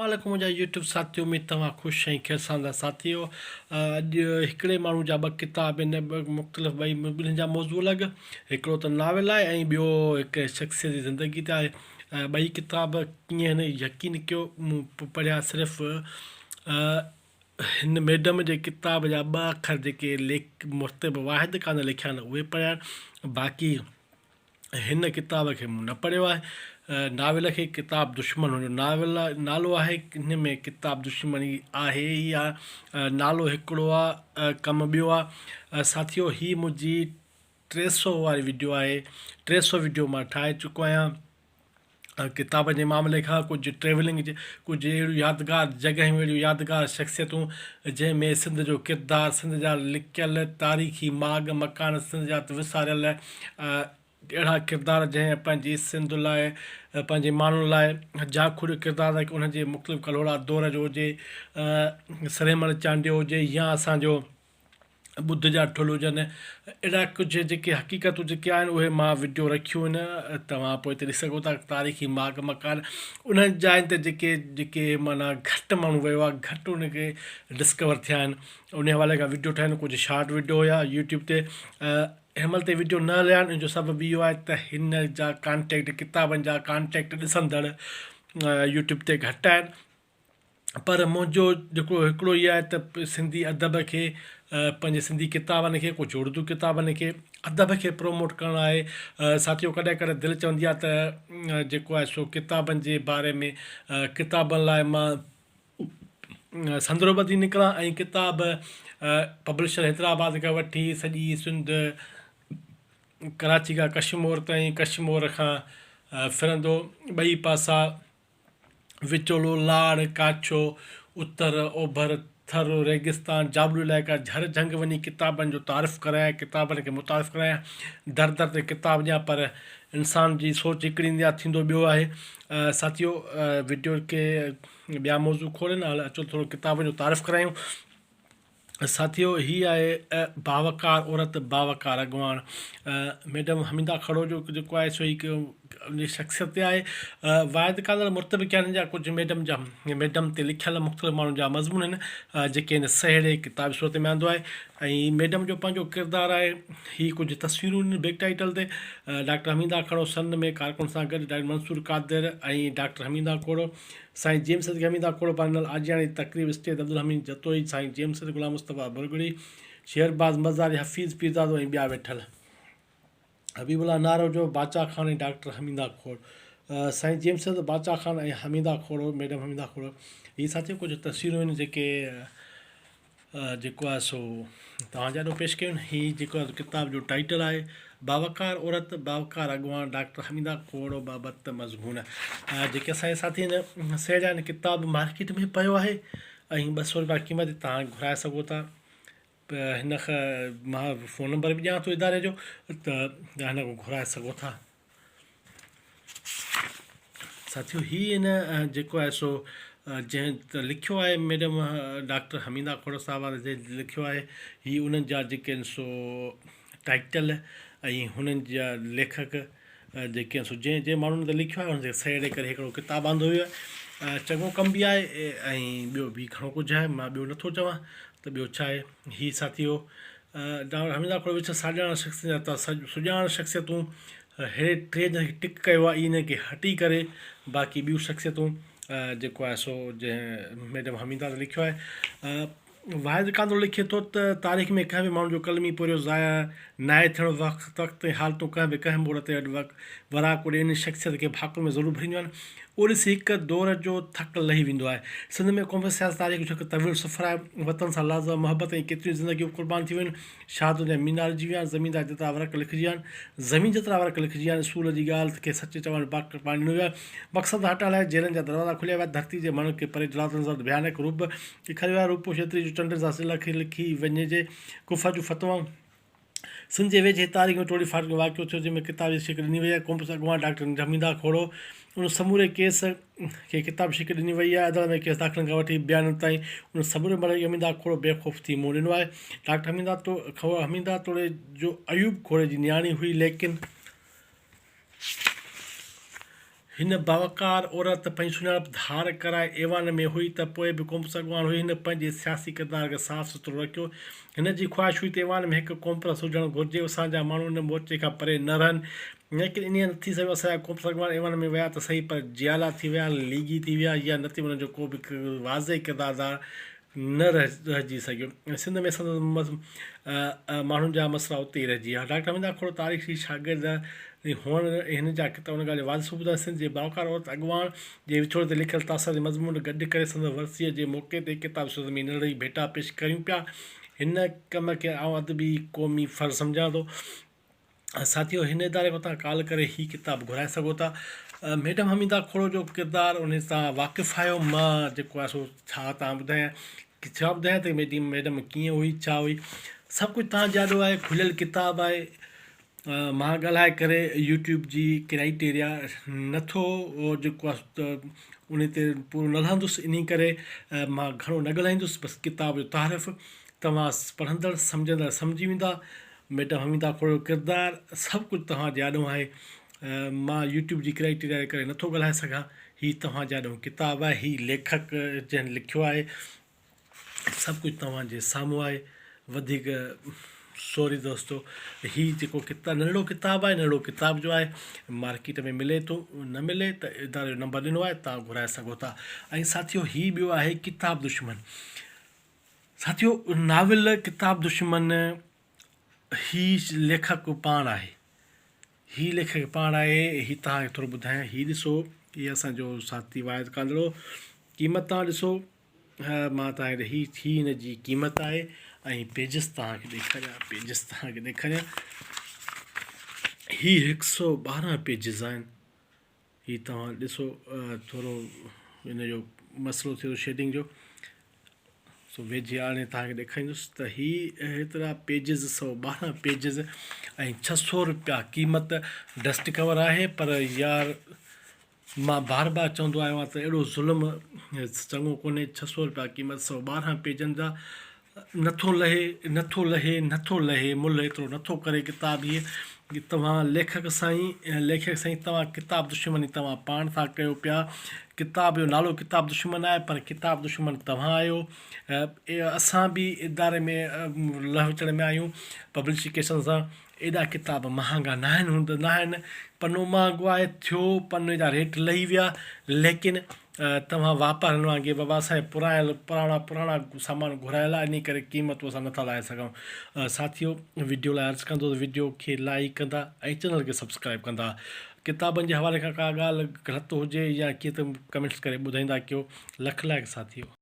عليڪم منهنجا يوٽيوب ساٿيو اميد توهان خوش ۽ خير سان هوندا ساٿيو اڄ هڪڙي ماڻهو جا ٻه ڪتاب آهن ٻه مختلف ٻئي ٻنهي جا موضوع الڳ هڪڙو ته ناول آهي ۽ ٻيو هڪ شخصيت جي زندگي تي آهي ٻئي ڪتاب ڪيئن هن يقين ڪيو مون پڙهيا صرف هن ميڊم جي ڪتاب جا ٻه اکر جيڪي ليک مرتب واحد ڪانه لکيا آهن اهي پڙهيا آهن باقي هن ڪتاب کي مون نه پڙهيو آهي. ناول کي ڪتاب دشمن هن جو ناول نالو آهي ان ۾ ڪتاب دشمني آهي ئي آ نالو هڪڙو آ ڪم ٻيو آ ساٿيو هي منهنجي 300 واري وڊيو آهي 300 وڊيو مان ٺاهي چڪو آهيان ڪتاب جي معاملي کان ڪجهه ٽريولنگ جي ڪجهه اهڙيون يادگار جڳهيون اهڙيون يادگار شخصيتون جنهن ۾ سنڌ جو ڪردار سنڌ جا لڪيل تاريخي ماڳ مڪان سنڌ جا وساريل اهڙا ڪردار جنهن پنهنجي سنڌ لاء پنهنجي ماڻهن لاء جاکوڙيو ڪردار ادا ڪيو انهن جي مختلف ڪلهوڙا دور جو هجي سريمڻ چانڊيو هجي يا اسان جو ٻڌ جا ٺل هجن اهڙا ڪجهه جيڪي حقيقتون جيڪي آهن اهي مان وڊيو رکيون آهن توهان پوء هتي ڏسي سگهو ٿا تاريخي ماڳ مڪان انهن جاين تي جيڪي جيڪي معنيٰ گهٽ ماڻهو ويو آهي گهٽ ان کي ڊسڪور ٿيا آهن ان حوالي کان وڊيو ٺاهيا آهن ڪجهه شارٽ وڊيو هيا يوٽيوب تي هن مهل تائين وڊيو نه هليا آهن ان جو سبب اهو آهي ته هن جا ڪانٽيڪٽ ڪتابن جا ڪانٽيڪٽ ڏسندڙ يوٽيوب تي گهٽ آهن پر منهنجو جيڪو هڪڙو ئي آهي ته سنڌي ادب کي پنهنجي سنڌي ڪتابن کي ڪجهه اردو ڪتابن کي ادب کي پروموٽ ڪرڻ آهي ساٿيو ڪڏهن ڪڏهن دل چوندي آهي ته جيڪو آهي سو ڪتابن جي باري ۾ ڪتابن لاء مان سندرو ٻڌي نڪران ۽ ڪتاب پبلشر حيدرآباد کان وٺي سڄي سنڌ ڪراچي کان ڪشمور تائين ڪشمور کان ڦرندو ٻئي پاسا وچولو، لاڙ، ڪاڇو، اتر، اوڀر، ٿر، ريگستان، جابلو علائقا، جھر جھنگ وڃي ڪتابن جو تعارف ڪرايان، ڪتابن کي متعارف ڪرايان، در در تي ڪتاب ڏيان پر انسان جي سوچ هڪڙي هوندي آهي ٿيندو ٻيو آهي. ساٿيو وڊيو کي ٻيا موضوع کولين هل اچو ٿورو ڪتابن جو تعارف ڪرايون. ساٿيو هي آهي باوقار عورت باوقار اڳواڻ ميڊم حميده کھڙو جو جيڪو آهي سو هڪ ان جي شخصيت تي آهي واحد ڪالر مرتب ڪياني جا ڪجهه ميڊم جا ميڊم تي لکيل مختلف ماڻهن جا مضمون آهن جيڪي هن سهيڙي ڪتابي صورت ۾ آندو آهي ۽ ميڊم جو پنهنجو ڪردار آهي هي ڪجهه تصويرون آهن بيڪ ٽائيٽل تي ڊاڪٽر حميده کھڙو سن ۾ ڪارڪن سان گڏ ڊاڪٽر منصور قادر ۽ ڊاڪٽر حميده کھڙو سائين جيم سيد کي حميده کوڙ پاران ڏنل آجياڻي جي تقريب اسٽيج عبدالحميد جتوئي، سائين جيم سيد غلام مصطفيٰ ڀرڳڙي، شيرباز مزاري، حفيظ پيرزادو ۽ ٻيا ويٺل. حبيب الله ناروجو، باچا خان ۽ ڊاڪٽر حميده کوڙ. سائين جيم سيد، باچا خان ۽ حميده کوڙو، ميڊم حميده کوڙو. هي ساٿيو ڪجهه تصويرون آهن جيڪي جيڪو آهي سو توهان جي آڏو پيش ڪيون. هي جيڪو آهي ڪتاب جو ٽائيٽل آهي باوقار عورت باوقار اڳواڻ ڊاڪٽر حميده کوڙو بابت مضمون. جيڪي اسان جي ساٿين سهيڙيا آهن ڪتاب مارڪيٽ ۾ پيو آهي ۽ 200 روپيا قيمت توهان گهرائي سگهو ٿا. هن مان فون نمبر به ڏيان ٿو اداري جو ته هن کان گهرائي سگهو ٿا. ساٿيو هي ان جيڪو آهي سو جنهن لکيو آهي ميڊم ڊاڪٽر حميده کوڙ صاحبه جنهن لکيو آهي هي انهن جا جيڪي آهن سو ٽائيٽل ۽ هنن جا ليکڪ جيڪي آهن سو جنهن جنهن ماڻهن تي لکيو آهي ان کي سهيڙي ڪري هڪڙو ڪتاب آندو ويو آهي چڱو ڪم به آهي ۽ ٻيو به گهڻو ڪجهه آهي مان ٻيو نٿو چوان ته ٻيو ڇا آهي هي ساٿيو ڊاڪٽر حميده کوڙ وچ ساڄاڻ شخصيت سڄاڻ شخصيتون ههڙي ٽي جن کي ٽڪ ڪيو آهي انهن کي هٽي ڪري باقي ٻيون شخصيتون جيڪو آهي سو جنهن ميڊم حميده تي لکيو آهي واحد ڪاندرو لکي ٿو ته تاريخ ۾ ڪنهن به ماڻهو جو قلمي پورهيو ضايع ناهي ٿيڻو وقت وقت ۽ حالتون ڪنهن به ڪنهن موڙ تي اڏ وراڪو ڏئي انهن شخصيت کي ڀاڪر ۾ ضرور ڀرينديون آهن اهو ڏسي هڪ دور جو ٿڪ لهي ويندو آهي. سنڌ ۾ قومي سياست تاريخ جو هڪ طويل سفر آهي. وطن سان لازوال محبت ۽ ڪيتريون زندگيون قربان ٿي ويون. شهادتن جا مينار اڏجي ويا، زميندار جيترا ورق لکجي ويا آهن. زمين جيترا ورق لکجي ويا آهن. اصول جي ڳالهه کي سچ چوڻ جو باقي پاڻ ڏنو ويو آهي. مقصد هٽائڻ لاء جيلن جا دروازا کوليا ويا. ڌرتي جي ماڻهن کي پري جلالتن سان ڀيانڪ روپ ڏيکاريو ويو آهي. روپوش ايتري جو چنڊن سان سلهه لکي وڃجي. ڪفر جون فتوائون. سنڌ جي ويجهي تاريخ ۾ ٽوڙي ڦاٽ جو واقعو ٿيو جنهن ۾ ڪتاب جي شڪل ڏني وئي آهي ڪومپس اڳواڻ ڊاڪٽر حميده کوڙو ان سموري ڪيس کي ڪتاب شڪل ڏني وئي آهي عدالت ۾ ڪيس داخلن کان وٺي بيانن تائين ان سموري مرحلي کي حميده کوڙو بي خوف ٿي منهن ڏنو آهي ڊاڪٽر حميده حميده توڙي جو ايوب کوڙي جي نياڻي هئي ليڪن. هن باوقار عورت پنهنجي سڃاڻپ ڌار ڪرائي ايوان ۾ هئي ته پوء به قومپرست اڳواڻ هئي. هن پنهنجي سياسي ڪردار کي صاف سٿرو رکيو. هن جي خواهش هئي ته ايوان ۾ هڪ قومپرست هجڻ گهرجي، اسان جا ماڻهو ان مورچي کان پري نه رهن. ليڪن انهيء نه ٿي سگهيو. اسان جا قومپرست اڳواڻ ايوان ۾ ويا ته سهي پر جيالا ٿي ويا، ليگي ٿي ويا يا نه ٿي انهن جو ڪو به واضح ڪردار نه رهجي سگهيو ۽ سنڌ ۾ سندس ماڻهن جا مسئلا اتي ئي رهجي ويا. ڊاڪٽر حميده کوڙو تاريخ جي شاگرد هئڻ ۽ هن جا ڪتاب ان ڳالهه جو واضح ثبوت آهن. سنڌ جي باوقار عورت اڳواڻ جي وڇوڙي تي لکيل تاثراتي مضمون گڏ ڪري سندس ورسيء جي موقعي تي ڪتاب صورت ۾ ننڍڙي ڀيٽا پيش ڪريون پيا. هن ڪم کي آئون ادبي قومي فرض سمجهان ٿو. ساٿيو هن اداري کان توهان ڪال ڪري هي ڪتاب گهرائي سگهو ٿا. ميڊم حميده کوڙو جو ڪردار انهي سان واقف آهيو مان جيڪو آهي سو ڇا توهان ٻڌايان ڇا ٻڌايان ته ميڊم ميڊم ڪيئن هئي ڇا هئي سڀ ڪجهه توهان جي آڏو آهي کليل ڪتاب آهي مان ڳالهائي ڪري يوٽيوب جي ڪرائيٽيريا نٿو جيڪو آهي ته انهي تي پورو نه لهندس انهي ڪري مان گهڻو نه ڳالهائيندس بس ڪتاب جو تعارف توهان پڙهندڙ سمجهندڙ سمجهي ويندا ميڊم حميده کوڙ جو ڪردار سڀ ڪجهه توهان جي آڏو آهي مان يوٽيوب جي ڪرائيٽيريا جي ڪري نٿو ڳالهائي سگهان هي توهان جي آڏو ڪتاب آهي هي ليکڪ جنهن لکيو آهي سڀ ڪجهه توهان جي سامهون آهي وڌيڪ سوري دوستو هي جيڪو ڪتاب ننڍڙو ڪتاب آهي ننڍڙو ڪتاب جو آهي مارڪيٽ ۾ ملي ٿو نه ملي ته اداري جو نمبر ڏنو آهي توهان گهرائي سگهو ٿا ۽ ساٿيو هي ٻيو آهي ڪتاب دشمن ساٿيو ناول ڪتاب دشمن هي ليکڪ پاڻ آهي هي ليکڪ پاڻ آهي هي توهان کي ٿورو ٻڌايان هي ڏسو هي اسان جو ساٿي واحد ڪانڌڙو قيمت توهان ڏسو مان توهان کي هي هي هن جي قيمت آهي ۽ پيجز توهان کي ڏيکاريان پيجز توهان کي ڏيکاريان هي هڪ سو 12 پيجز آهن هي توهان ڏسو ٿورو ان جو مسئلو ٿيو شيڊنگ جو سو ويجهي آڻي توهان کي ڏيکاريندس ته هي هيترا پيجز 112 پيجز ۽ 600 روپيا قيمت ڊسٽ ڪور آهي پر يار مان بار بار چوندو آيو آهيان ته اهڙو ظلم چڱو ڪونهي 600 روپيا قيمت 112 پيجن جا نٿو لهي، نٿو لهي، نٿو لهي، ملهه ايترو نٿو ڪري ڪتاب هيء توهان ليکڪ سائين، ليکڪ سائين توهان ڪتاب دشمني توهان پاڻ ٿا ڪيو پيا، ڪتاب جو نالو ڪتاب دشمن آهي پر ڪتاب دشمن توهان آهيو، اسان به اداري ۾ لهه وچڙ ۾ آهيون پبلشيڪيشن سان ايڏا ڪتاب مهانگا ناهن هوندا ناهن پنو مهانگو آهي ٿيو پني جا ريٽ لهي ويا ليڪن توهان واپارين وانگي بابا اسان جي پرايل پراڻا پراڻا سامان گهرايل آهي انهي ڪري قيمتون اسان نٿا لاهي سگهون ساٿيو وڊيو لاء عرض ڪندو ته وڊيو کي لائيڪ ڪندا ۽ چينل کي سبسڪرائب ڪندا ڪتابن جي حوالي کان ڪا ڳالهه غلط هجي يا ڪيئن ته ڪمينٽس ڪري ٻڌائيندا ڪيو لک لائق ساٿيو.